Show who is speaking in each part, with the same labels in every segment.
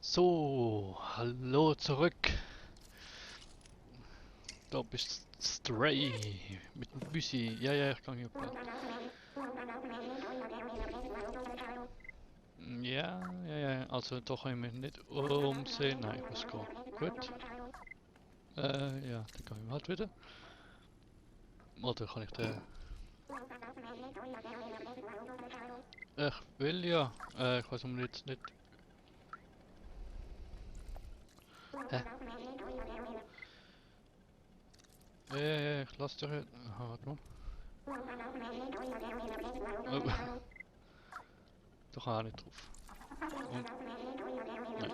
Speaker 1: So, hallo zurück. Da bist Stray mit dem Büsi. Ja, ja, ich kann hier bleiben. Ja, ja, ja, also doch können wir nicht umsehen. Nein, ich muss gehen. Gut. Ja, dann gehen wir halt wieder. Oder kann ich den... Ich will ja. Ich weiß aber jetzt nicht... Hä? Ja, ja, ja, ich lass dich... Aha, warte mal. Oh, da kann ich nicht drauf. Und... Nein.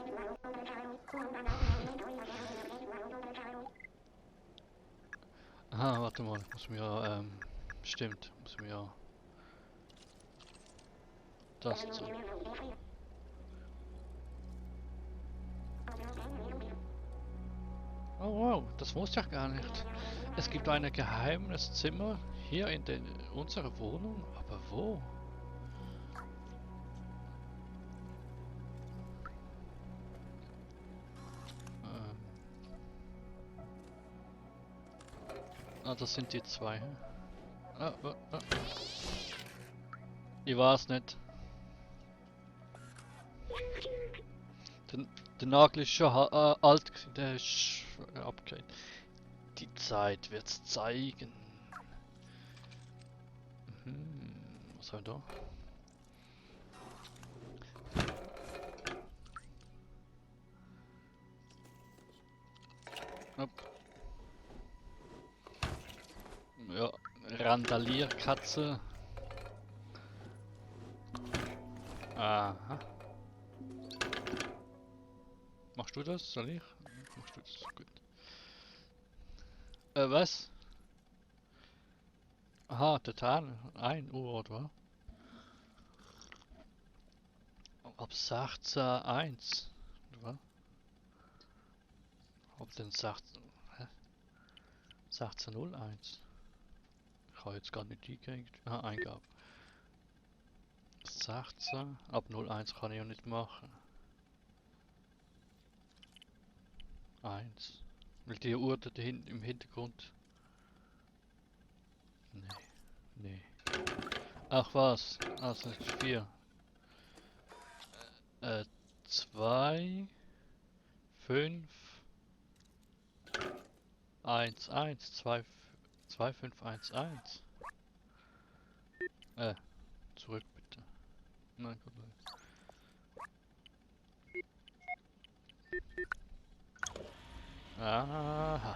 Speaker 1: Aha, warte mal, ich muss mir stimmt, muss mir das zu. Oh wow, das wusste ich gar nicht. Es gibt ein geheimes Zimmer hier in unserer Wohnung, aber wo? Ähm, das sind die zwei. Hä? Ah. Ich weiß nicht. Der, der Nagel ist schon alt, der ist abgehängt. Die Zeit wird's zeigen. Was haben wir da? Hopp. Ja, Randalierkatze. Aha. Machst du das? Soll ich? Machst du das? Gut. Was? Aha, total. 1 Uhr, oder? Ab 16.1. Oder? Ab den 16. Hä? 16.01. Ich habe jetzt gar nicht eingekriegt. Aha, Eingabe. 16. Ab 01 kann ich ja nicht machen. 1. Weil die Uhr da im Hintergrund. Nee. Nee. Ach was. Also 4. 2. 5. 1, 1. 2, 2, 5, 1, 1. Zurück bitte. Nein, gut. Aha.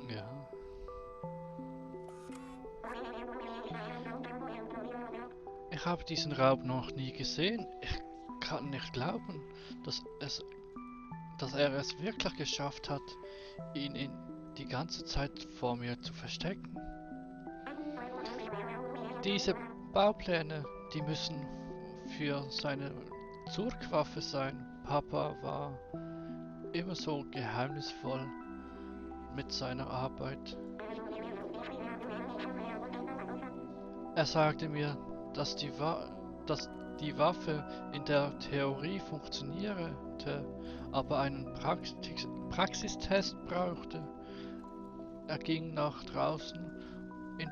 Speaker 1: Ja. Ich habe diesen Raub noch nie gesehen. Ich kann nicht glauben, dass dass er es wirklich geschafft hat, ihn die ganze Zeit vor mir zu verstecken. Diese Baupläne, die müssen für seine Zurückwaffe sein. Papa war immer so geheimnisvoll mit seiner Arbeit. Er sagte mir, dass die Waffe in der Theorie funktionierte, aber einen Praxistest brauchte. Er ging nach draußen in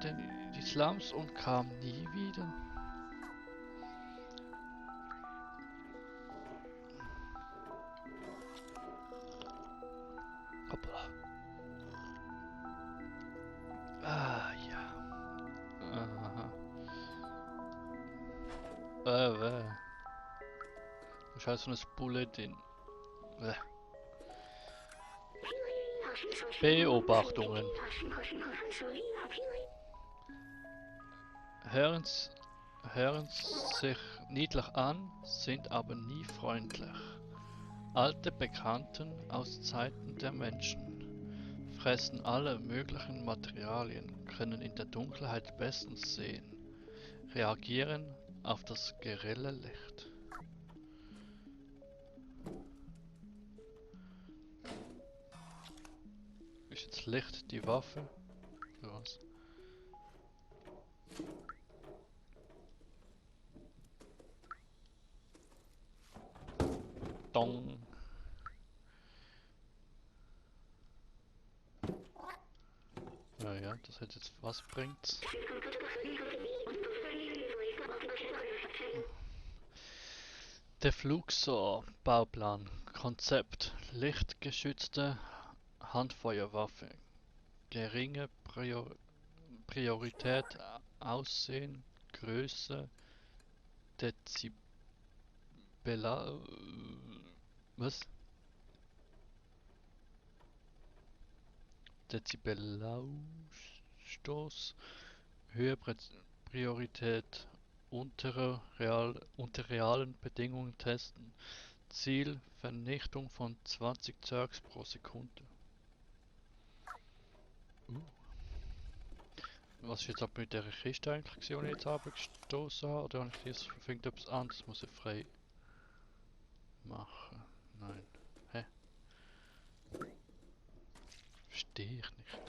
Speaker 1: die Slums und kam nie wieder. Hoppla. Ah ja. Aha. Äh. Das heißt so eine Bulletin. Beobachtungen. Hören sich niedlich an, sind aber nie freundlich. Alte Bekannten aus Zeiten der Menschen fressen alle möglichen Materialien, können in der Dunkelheit bestens sehen, reagieren auf das grelle Licht. Ist jetzt Licht die Waffe? Oder was? Dong. Ja, das hat jetzt was bringt's? Der Flugsor Bauplan Konzept lichtgeschützte Handfeuerwaffe geringe Priorität Aussehen Größe Dezibella was? Dezibellausstoß Höhe Priorität unter realen Bedingungen testen. Ziel Vernichtung von 20 Zergs pro Sekunde. Was ist jetzt aber mit der Kiste eigentlich gewesen, die ich jetzt abgestoßen habe? Oder habe ich jetzt irgendetwas anderes muss ich frei machen? Nein. Hä? Verstehe ich nicht.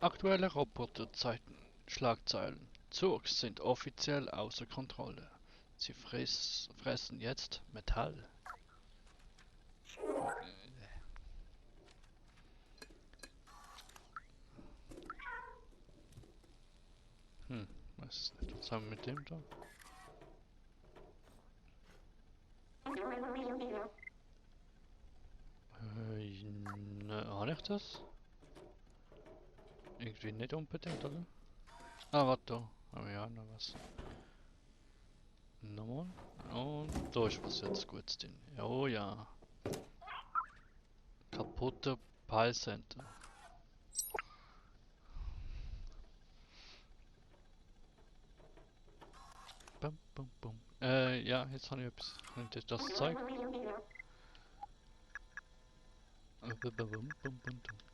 Speaker 1: Aktuelle Roboterzeiten. Schlagzeilen. Zurgs sind offiziell außer Kontrolle. Sie fressen jetzt Metall. Weiß nicht. Was haben wir mit dem da? Ne, habe ich das? Irgendwie nicht unbedingt, oder? Ah, warte, da haben wir ja noch was. Nochmal. Und da ist was jetzt Gutes drin. Oh ja. Kaputter Peilcenter. Bum, bum, bum. Ja, jetzt habe ich etwas. Kann ich dir das zeigen?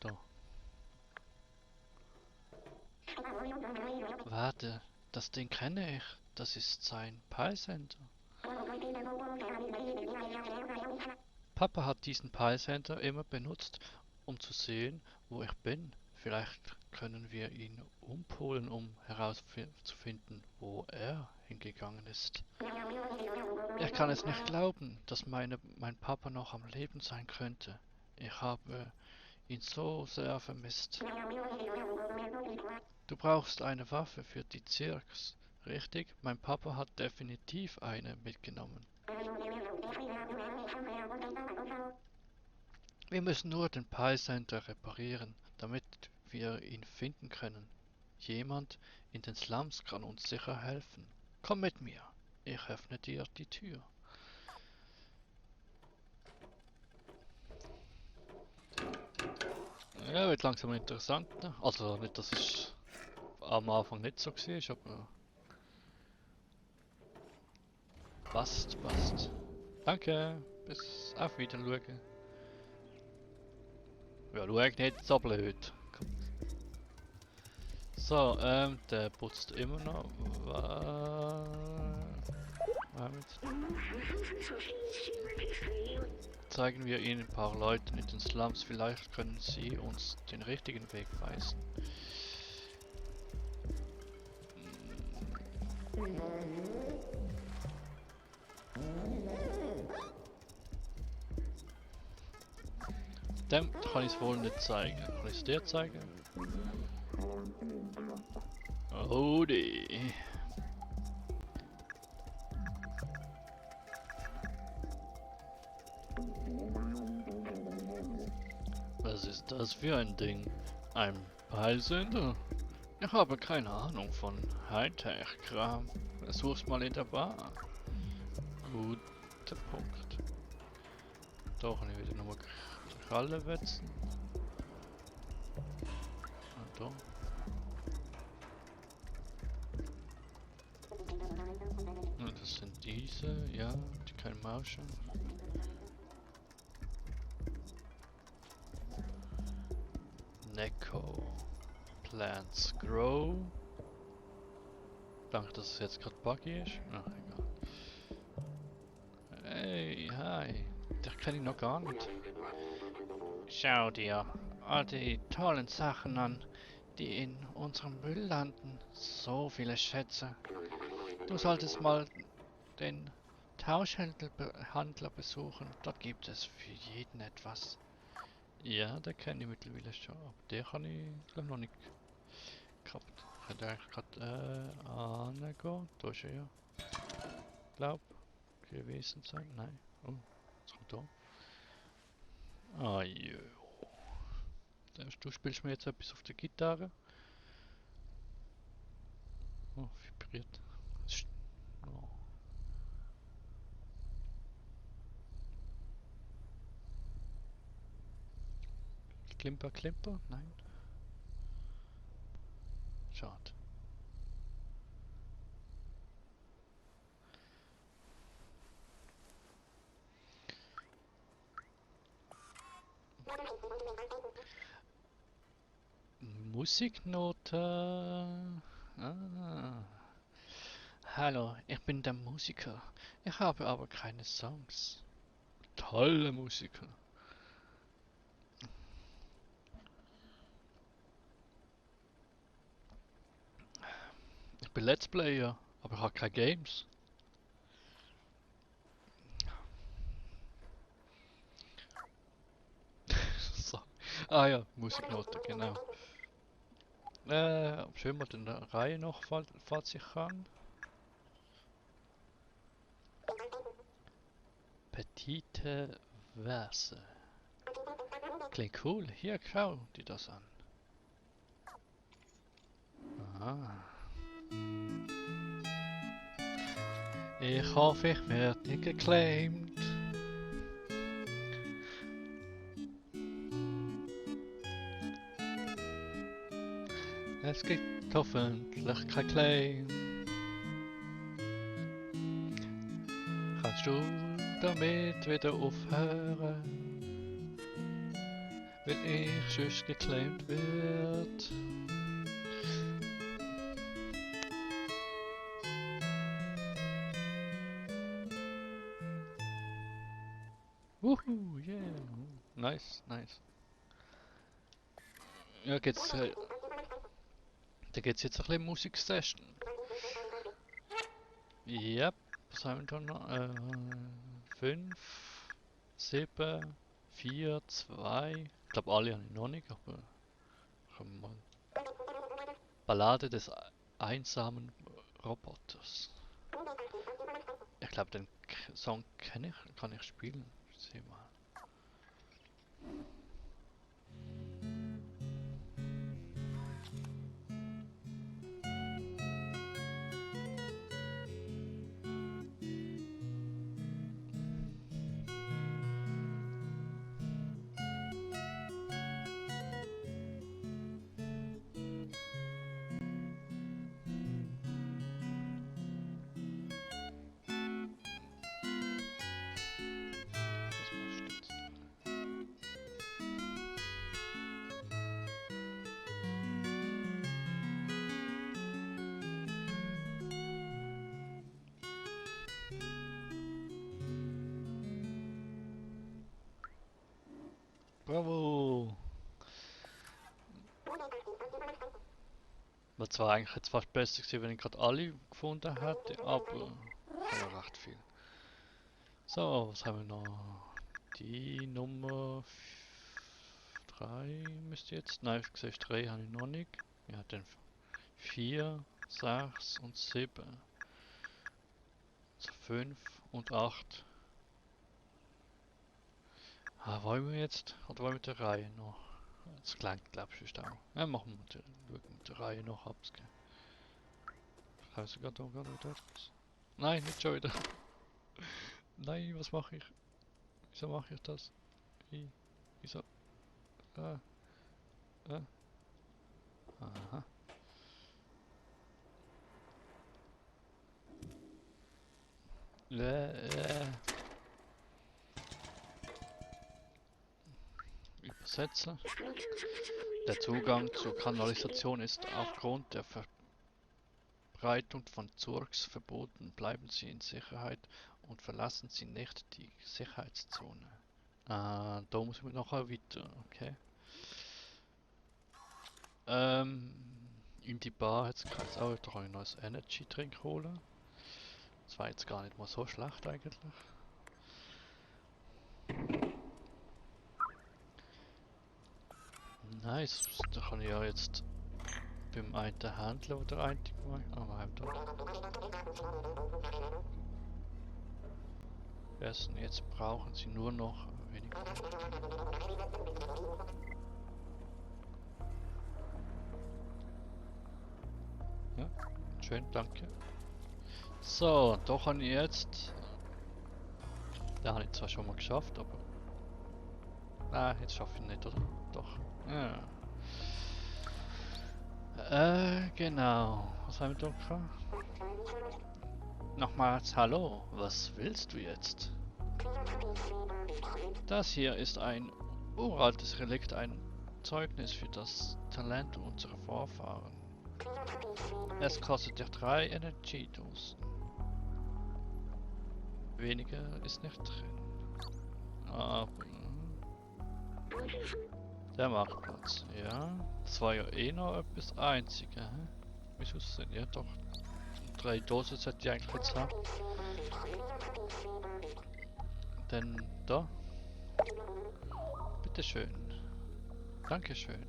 Speaker 1: Da. Warte, das Ding kenne ich. Das ist sein Peilcenter. Papa hat diesen Peilcenter immer benutzt, um zu sehen, wo ich bin. Vielleicht können wir ihn umpolen, um herauszufinden, wo er hingegangen ist. Ich kann es nicht glauben, dass mein Papa noch am Leben sein könnte. Ich habe ihn so sehr vermisst. Du brauchst eine Waffe für die Zirks, richtig? Mein Papa hat definitiv eine mitgenommen. Wir müssen nur den Pi Center reparieren, damit wir ihn finden können. Jemand in den Slums kann uns sicher helfen. Komm mit mir, ich öffne dir die Tür. Ja, wird langsam interessanter. Also nicht, dass es am Anfang nicht so war, aber passt. Danke, bis auf Wiedersehen. Ja, schau nicht so blöd. So, der putzt immer noch. Zeigen wir ihnen ein paar Leuten in den Slums, vielleicht können sie uns den richtigen Weg weisen. Dem kann ich es wohl nicht zeigen. Kann ich es dir zeigen? Oh die. Was ist das für ein Ding? Ein Peilsender? Ich habe keine Ahnung von Hightech-Kram. Versuch's mal in der Bar. Guter Punkt. Da kann ich wieder nochmal Kralle wetzen. Und da. Und das sind diese, ja, die können wir auch schon. Neko. Plants grow. Danke, dass es jetzt gerade buggy ist. Ach, egal. Hey, hi. Dich kenne ich noch gar nicht. Schau dir all die tollen Sachen an, die in unserem Müll landen. So viele Schätze. Du solltest mal den Tauschhandler besuchen. Dort gibt es für jeden etwas. Ja, den kenne ich mittlerweile schon, aber den kann ich glaube noch nicht gehabt. Ich hätte eigentlich gerade angehen. Da ist er ja. Glaub. Gewesen sein. Nein. Oh, was kommt da? Ah, jo. Du spielst mir jetzt etwas auf der Gitarre. Oh, vibriert. Oh. Klimper, Klimper? Nein. Schade. Musiknote. Ah. Hallo, ich bin der Musiker. Ich habe aber keine Songs. Tolle Musiker. Ich bin Let's Player, aber ich habe keine Games. So. Ah ja, Musiknote, genau. Schön mal in der Reihe noch, falls ich kann. Petite Verse. Klingt cool. Hier, schau dir das an. Ah. Ich hoffe, ich werde nicht geclaimed. Es gibt hoffentlich kein Claim. Kannst du damit wieder aufhören? Wenn ich sonst geclaimed wird. Wuhu, yeah. Nice, nice. Ja, da geht's jetzt ein bisschen Musiksession. Yep, was haben wir da noch? 5, 7, 4, 2. Ich glaube alle habe ich noch nicht, aber kommen wir mal. Ballade des einsamen Roboters. Ich glaube den Song kenne ich, kann ich spielen. Sieh mal. Das muss stimmen. Bravo! War zwar eigentlich jetzt fast besser gewesen, wenn ich gerade alle gefunden hätte, aber ich habe recht viel. So, was haben wir noch? Die Nummer 3 müsste jetzt. Nein, ich sehe 3 habe ich noch nicht. Ja, dann 4, 6 und 7. Also 5 und 8. Ah, wollen wir jetzt? Oder wollen wir mit der Reihe noch? Das klingt, glaube ich, auch. Ja, machen wir mit der Reihe noch abzugehen. Ich habe sogar da gerade wieder etwas. Nein, nicht schon wieder. Nein, was mache ich? Wieso mache ich das? Wieso? Ah, ah. Aha. Übersetzen. Der Zugang zur Kanalisation ist aufgrund der Verbreitung von Zurks verboten. Bleiben Sie in Sicherheit und verlassen Sie nicht die Sicherheitszone. Da muss ich noch weiter, okay. In die Bar jetzt kann ich auch wieder ein neues Energy Drink holen. Das war jetzt gar nicht mal so schlecht eigentlich. Nice, da kann ich ja jetzt beim einen Händler oder einzig mal. Ah, wir haben da. Essen, jetzt brauchen sie nur noch wenig. Ja, schön, danke. So, doch habe ich jetzt. Da habe ich zwar schon mal geschafft, aber. Ah, jetzt schaffe ich nicht, oder? Doch. Ja. Genau. Was haben wir da gehabt? Nochmals hallo. Was willst du jetzt? Das hier ist ein uraltes Relikt, ein Zeugnis für das Talent unserer Vorfahren. Es kostet dir 3 Energiedosen. Weniger ist nicht drin. Aber der Marktplatz, ja. Das war ja eh noch etwas Einzige. Hä? Wieso sind ja doch 3 Dosen sollte ich eigentlich jetzt haben. Denn da. Bitteschön. Dankeschön.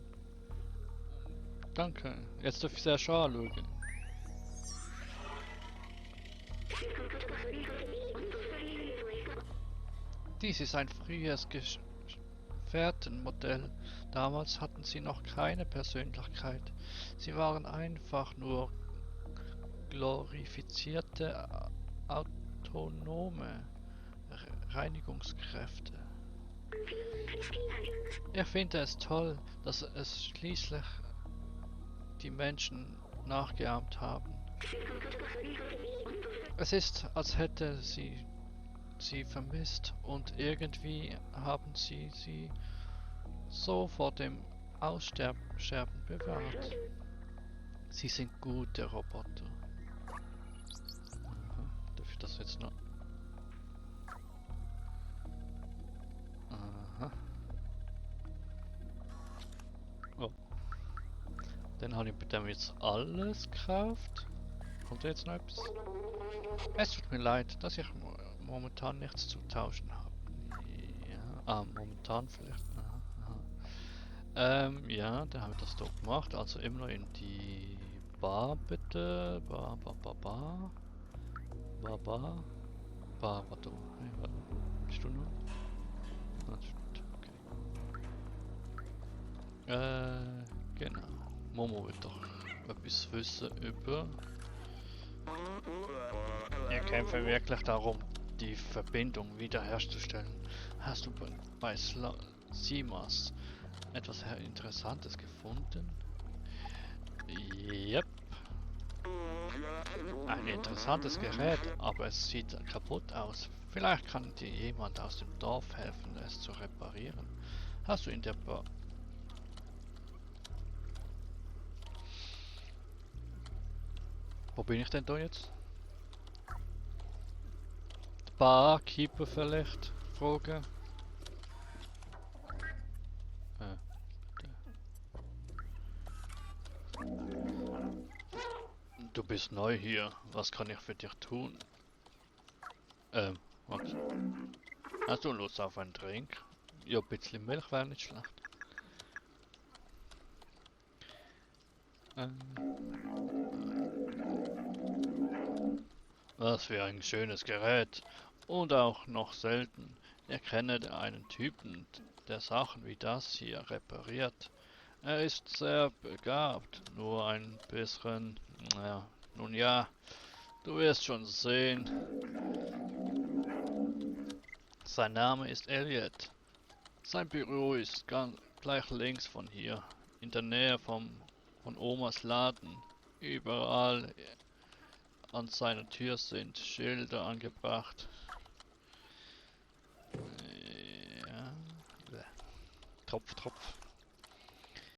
Speaker 1: Danke. Jetzt darf ich sehr schön anschauen. Dies ist ein frühes Gefährtenmodell. Damals hatten sie noch keine Persönlichkeit. Sie waren einfach nur glorifizierte autonome Reinigungskräfte. Ich finde es toll, dass es schließlich die Menschen nachgeahmt haben. Es ist, als hätte sie vermisst und irgendwie haben sie so vor dem Aussterben bewahrt. Sie sind gute Roboter. Aha. Darf ich das jetzt noch? Aha. Oh. Dann habe ich bei dem jetzt alles gekauft. Kommt da jetzt noch etwas? Es tut mir leid, dass ich momentan nichts zu tauschen habe. Ja, momentan vielleicht. Aha, aha. Ja, dann haben wir das doch gemacht. Also immer noch in die Bar bitte. Bar, Bar, Bar, Bar. Bar, Bar. Bar, warte. Hey, warte. Bist du noch? Ah, stimmt. Okay. Genau. Momo wird doch etwas wissen über. Wir kämpfen wirklich darum, die Verbindung wiederherzustellen. Hast du bei Simas etwas Interessantes gefunden? Yep. Ein interessantes Gerät, aber es sieht kaputt aus. Vielleicht kann dir jemand aus dem Dorf helfen, es zu reparieren. Hast du in der Wo bin ich denn da jetzt? Barkeeper vielleicht? Fragen? Du bist neu hier. Was kann ich für dich tun? Was? Hast du Lust auf einen Drink? Ja, ein bisschen Milch wäre nicht schlecht. Was für ein schönes Gerät. Und auch noch selten. Ich kenne einen Typen, der Sachen wie das hier repariert. Er ist sehr begabt, nur ein bisschen, naja, nun ja, du wirst schon sehen. Sein Name ist Elliot. Sein Büro ist gleich links von hier, in der Nähe von Omas Laden. Überall an seiner Tür sind Schilder angebracht. Ja. Tropf, Tropf.